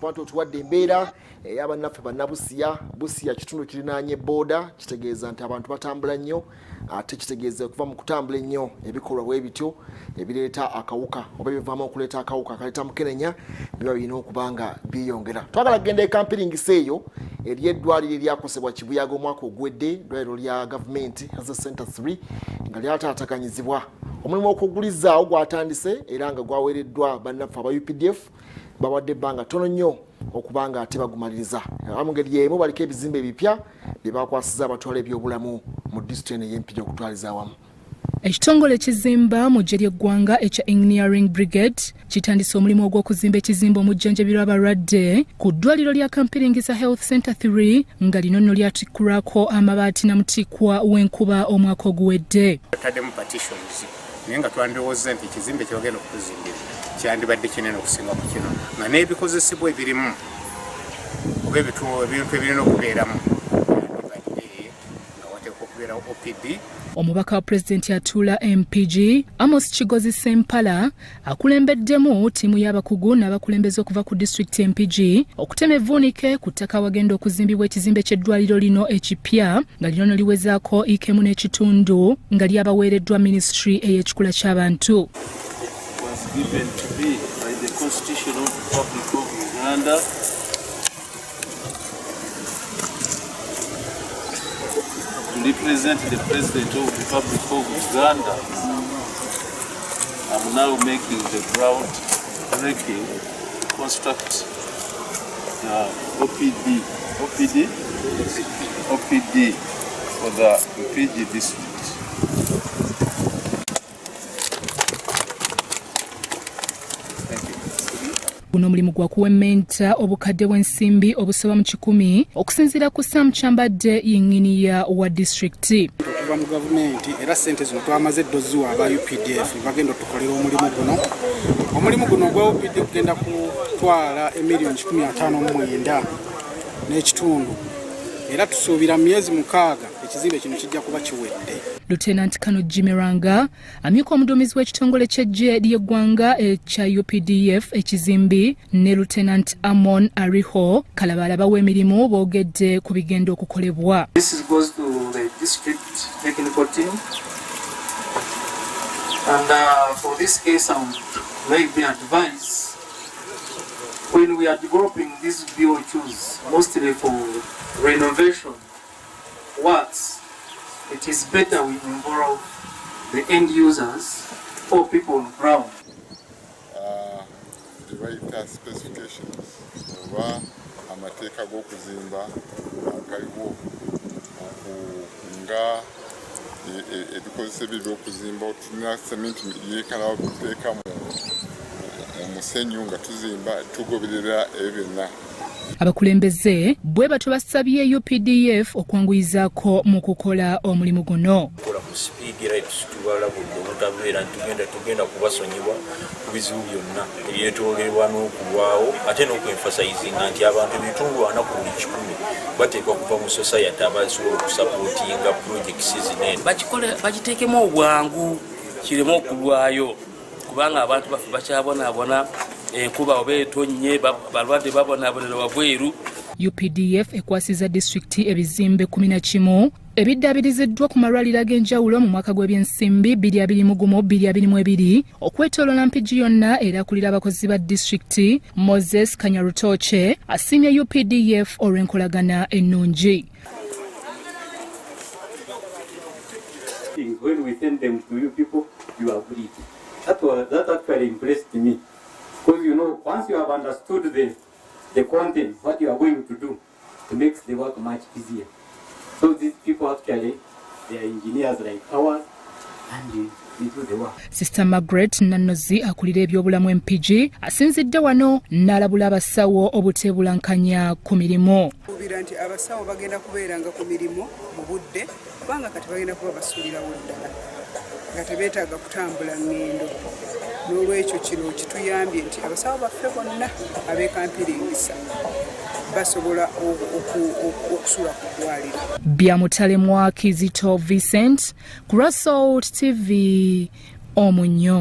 Kuba nti otuwadde embeera ey'abannaffe bannabusiya. Busiya kitundu kirinaanye booda, kitegeeza nti abantu batambula nnyo, ate kitegeeza okuva mu kutambula ennyo ebikolwa bwe bityo ebireeta akawuka oba ebivaamu okuleeta akawuka akaleeta mukenenya biba birina okuba nga byeyongera. Twagala kugenda ekampiringisa eyo eri eddwaliro eryakosebwa kibuyaga omwaka oguwedde, eddwaliro lya gavumenti Health Center 3 nga lyataataganyizibwa. Omulimu okugulizaawo gwatandise era nga gwaweereddwa bannaffe aba UPDF, bawadde ebbanga ttono nnyo okuba nga ate bagumaliriza. Mu ngeri y'emu baliko ebizimbe ebipya bye bakwasiza abatwala ebyobulamu mu disitulikiti eno ey'Empigi okutwaliza awamu. Ekitongole ekizimba mu ggye ly'eggwanga ekya Engineering Brigade kitandise omulimu ogw'okuzimba ekizimbe omujjanjabirwa abalwadde ku ddwaliro lya Kampiringisa Health Center 3 nga lino nno lyatikkulwako amabaati namutikkwa w'enkuba omwaka oguwedde. Taddemu partitions naye nga twandirowoozza nti ekizimbe kyebagenda okutuzimbira kyandibadde kinene okusinga ku kino nga n'ebikozesebwa ebirimu oba ebintu ebirina okubeeramu byandibadde nga wateekwa okubeerawo OPD. Omubaka wa pulezidenti atuula MPG Amos Kigozi Ssempala akulembeddemu ttiimu y'abakugu n'abakulembeze okuva ku disitulikiti Mpigi okutema evvuunike ku ttaka awagenda okuzimbibwa ekizimbe ky'eddwaliro lino ekipya nga lino no liwezaako ikemu n'ekitundu nga lyabaweereddwa minisitule ey'ekikula ky'abantu. Was given to me by the Constitution of the Republic of Uganda to represent the President of the Republic of Uganda. I'm now making the ground breaking to construct the OPD, OPD, OPD for the Mpigi district. Guno omulimu gwa kuwemmenta obukadde bw'ensimbi obusoba mu 100 okusinziira ku Sam Kyambadde, yinginiya wa disitulikiti. Okuva mu gavumenti era ssente zino twamaze dda oziwa aba UPDF, bagenda otukolera omulimu guno. Omulimu guno ogwa UPD gugenda kutwala emiliyoni 159 n'ekitundu era tusuubira mu myezi 6 ekizimbe kino kijja kuba kiwedde. Lieutenant Colonel Jimmy Ranga amyuka omuduumizi w'ekitongole ky'eggye ly'eggwanga ekya UPDF ekizimbi ne Lieutenant Amon Ariho Kalabaala bawa emirimu boogedde ku bigenda okukolebwa. This goes to the district technical team. And for this case, I would maybe advise when we are developing these BOQs, mostly for renovation works, it is better we involve the end users or people on ground. Gye specifications oba amateeka g'okuzimba agaliwo nga ebikozesebwa ebyokuzimba, tulina sementi yeekalawo tuteeka mu musenyu nga tuzimba, tugoberera ebyo byonna. Abakulembeze bwe batyo basabye UPDF okwanguyizaako mu kukola omulimu guno. Kola ku sipiidi era tubalabudde obutabeera nti tugenda kubasonyiwa ku bizibu byonna ebyetoolerwa n'okulwawo, ate n'okwemphasizinga nti abantu ebitundu 40 ku buli 100 bateekwa kuva mu society abasobola okusupportinga projects zino eno. Bagiteekemu obwangu kireme okulwayo kubanga abantu baffe bakyabonaabona, enkuba oba etonnye balwadde babonaabonera wabweru. UPDF ekwasiza disitulikiti ebizimbe 11 ebiddaabiriziddwa ku malwaliro ag'enjawulo mu mwaka gw'ebyensimbi 2021-2022 okwetooloola Mpigi yonna, era akulira abakozi ba disitulikiti Moses Kanyarutoche asiimye UPDF olw'enkolagana ennungi. When we send them to you people, you agreed. That actually impressed me. Because once you have understood the content, what you are going to do, it makes the work much easier. So these people actually, they are engineers like ours, and they do the work. Sister Margaret Nannozi akulira ebyobulamu Mpigi asinzidde wano n'alabula abasawo obuteebulankanya ku mirimu. Kuubira nti abasawo bagenda kubeeranga ku mirimu mu budde kubanga kati bagenda kuba basulirawo ddala nga tebeetaaga kutambula ŋŋendo. N'olwekyo kino kituyambye nti abasawo baffe bonna ab'ekampiringisa basobola okusula ku ddwaliro. Byamutalemwa Kizito Vincent ku Salt TV Omunyo.